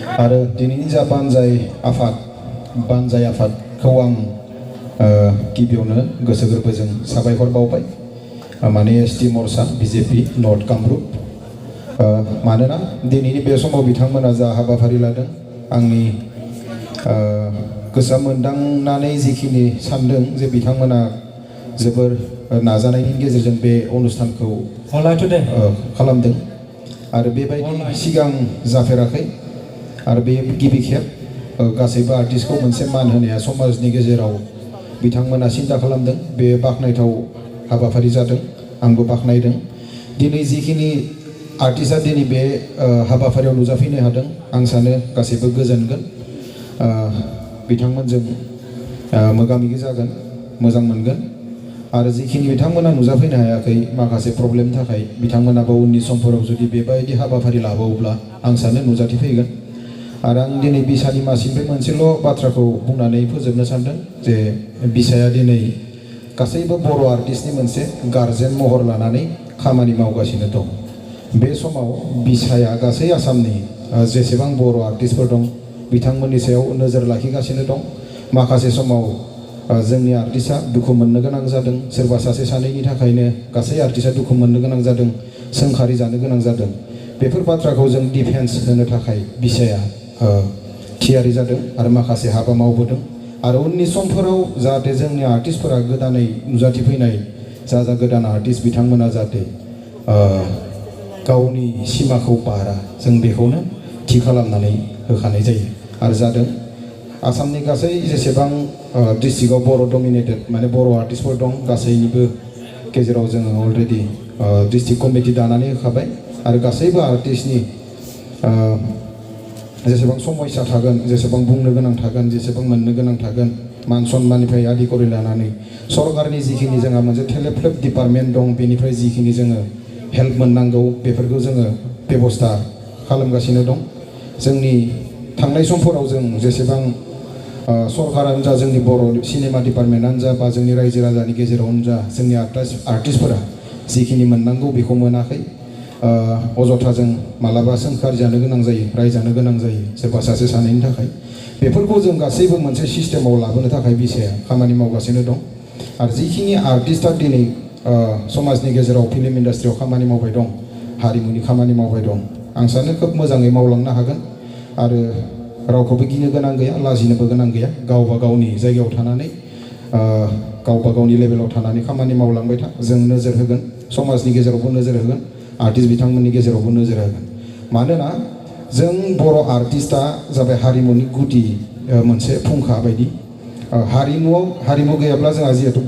आरो दिनैनि जा बानजाय आफादखौ आं गिबियावनो गोसो गोरबोजों साबायखर बावबाय माने एसटि मर्चा बिजेपि नर्थ कामरुप मानोना दिनैनि बे समाव बिथांमोना जा हाबाफारि लादों आंनि गोसोआ मोनदांनानै जिखिनि सानदों जे बिथांमोना जोबोर नाजानायनि गेजेरजों बे अनुष्ठानखौ खालामदों आरो बेबायदि सिगां जाफेराखै आरो बे गिबि खेब गासैबो आर्टिस्टखौ मोनसे मान होनाया समाजनि गेजेराव बिथांमोना सिन्था खालामदों बे बाख्नायथाव हाबाफारि जादों आंबो बाख्नायदों दिनै जिखिनि आर्टिस्टआ दिनै बे हाबाफारियाव नुजाफैनो हादों आं सानो गासैबो गोजोनगोन बिथांमोनजों मोगा मोगि जागोन मोजां मोनगोन आरो जिखिनि बिथांमोना नुजाफैनो हायाखै माखासे प्रब्लेमनि थाखाय बिथांमोनाबो उननि समफोराव जुदि बेबायदि हाबाफारि लाबावोब्ला आं सानो नुजाथिफैगोन आरो आं दिनै बिसानि मासिनिफ्राय मोनसेल' बाथ्राखौ बुंनानै फोजोबनो सानदों जे बिसाया दिनै गासैबो बर' आर्टिस्टनि मोनसे गार्जेन महर लानानै खामानि मावगासिनो दं बे समाव बिसाया गासै आसामनि जेसेबां बर' आर्टिस्टफोर दं बिथांमोननि सायाव नोजोर लाखिगासिनो दं माखासे समाव जोंनि आर्टिस्टआ दुखु मोननो गोनां जादों सोरबा सासे सानैनि थाखायनो गासै आर्टिस्टआ दुखु मोननो गोनां जादों सोंखारि जानो गोनां जादों बेफोर बाथ्राखौ जों डिफेन्स होनो थाखाय बिसाया थियारि जादों आरो माखासे हाबा मावबोदों आरो उननि समफोराव जाहाथे जोंनि आर्टिस्टफोरा गोदानै नुजाथिफैनाय जा गोदान आर्टिस्ट बिथांमोना जाहाथे गावनि सिमाखौ बारा जों बेखौनो थि खालामनानै होखानाय जायो आरो जादों आसामनि गासै जेसेबां डिस्ट्रिक्टआव बर' डमिनेटेड माने बर' आर्टिस्टफोर दं गासैनिबो गेजेराव जोङो अलरेडि डिस्ट्रिक्ट कमिटि दानानै होखाबाय आरो गासैबो आर्टिस्टनि जेसेबां समस्या थागोन जेसेबां बुंनो गोनां थागोन जेसेबां मोननो गोनां थागोन मान सन्माननिफ्राय आदि करि लानानै सरकारनि जिखिनि जोंहा मोनसे टेलेन्ट डिपार्टमेन्ट दं बेनिफ्राय जिखिनि जोङो हेल्प मोननांगौ बेफोरखौ जोङो बेबस्था खालामगासिनो दं जोंनि थांनाय समफोराव जों जेसेबां सरकारानो जा जोंनि बर' सिनेमा डिपार्टमेन्टआनो जा बा जोंनि रायजो राजानि गेजेरावनो जा जोंनि आर्टिस्टफोरा जिखिनि मोननांगौ बेखौ मोनाखै अजथाजों मालाबा सोंखारि जानो गोनां जायो रायजानो गोनां जायो सोरबा सासे सानैनि थाखाय बेफोरखौ जों गासैबो मोनसे सिस्टेमाव लाबोनो थाखाय बिसाया खामानि मावगासिनो दं आरो जिखिनि आर्टिस्टआ दिनै समाजनि गेजेराव फिल्म इन्डास्ट्रियाव खामानि मावबाय दं हारिमुनि खामानि मावबाय दं आं सानो खोब मोजाङै मावलांनो हागोन आरो रावखौबो गिनो गोनां गैया लाजिनोबो गोनां गैया गावबा गावनि जायगायाव थानानै गावबा गावनि लेभेलाव थानानै खामानि मावलांबाय था जों नोजोर होगोन समाजनि गेजेरावबो नोजोर होगोन आर्टिस्ट बिथांमोननि गेजेरावबो नोजोर होगोन मानोना जों बर' आर्टिस्टआ जाबाय हारिमुनि गुदि मोनसे फुंखा बायदि हारिमु गैयाब्ला जोंहा जिहेतु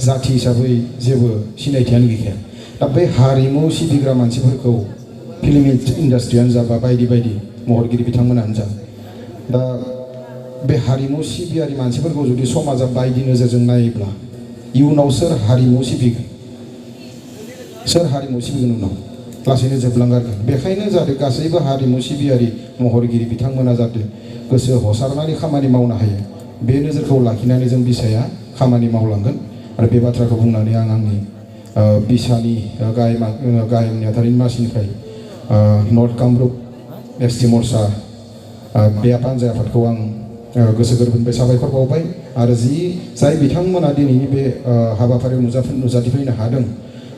जाथि हिसाबै जेबो सिनायथियानो गैखाया दा बे हारिमु सिबिग्रा मानसिफोरखौ फिल्म इन्डास्ट्रियानो जा बा बायदि बायदि महरगिरि बिथांमोनानो जा दा बे हारिमु सिबियारि मानसिफोरखौ जुदि समाजा बायदि नोजोरजों नायोब्ला इयुनाव सोर हारिमु सिबिगोन उनाव लासैनो जोबलांगारगोन बेखायनो जाहाथे गासैबो हारिमु सिबियारि महरगिरि बिथांमोना जाहाथे गोसो हसारनानै खामानि मावनो हायो बे नोजोरखौ लाखिनानै जों बिसाया खामानि मावलांगोन आरो बे बाथ्राखौ बुंनानै आं आंनि बिसानि गाहाय नेहाथारिनि मासिनिफ्राय नर्थ कामरुप एसटि मर्चा बे बानजाय आफादखौ आं गोसो गोरबोनिफ्राय साबायखर बावबाय आरो जाय बिथांमोना दिनैनि बे हाबाफारियाव नुजाथिफैनो हादों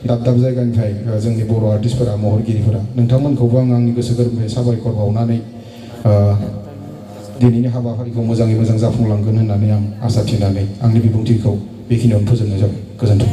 दाब दाब जायगानिफ्राय जोंनि बर' आर्टिस्टफोरा महरगिरिफोरा नोंथांमोनखौबो आं आंनि गोसो गोरबोनिफ्राय साबायखर बावनानै दिनैनि हाबाफारिखौ मोजाङै मोजां जाफुंलांगोन होननानै आं आसा थिनानै आंनि बिबुंथिखौ बेखिनियावनो फोजोबनाय जाबाय गोजोन्थों।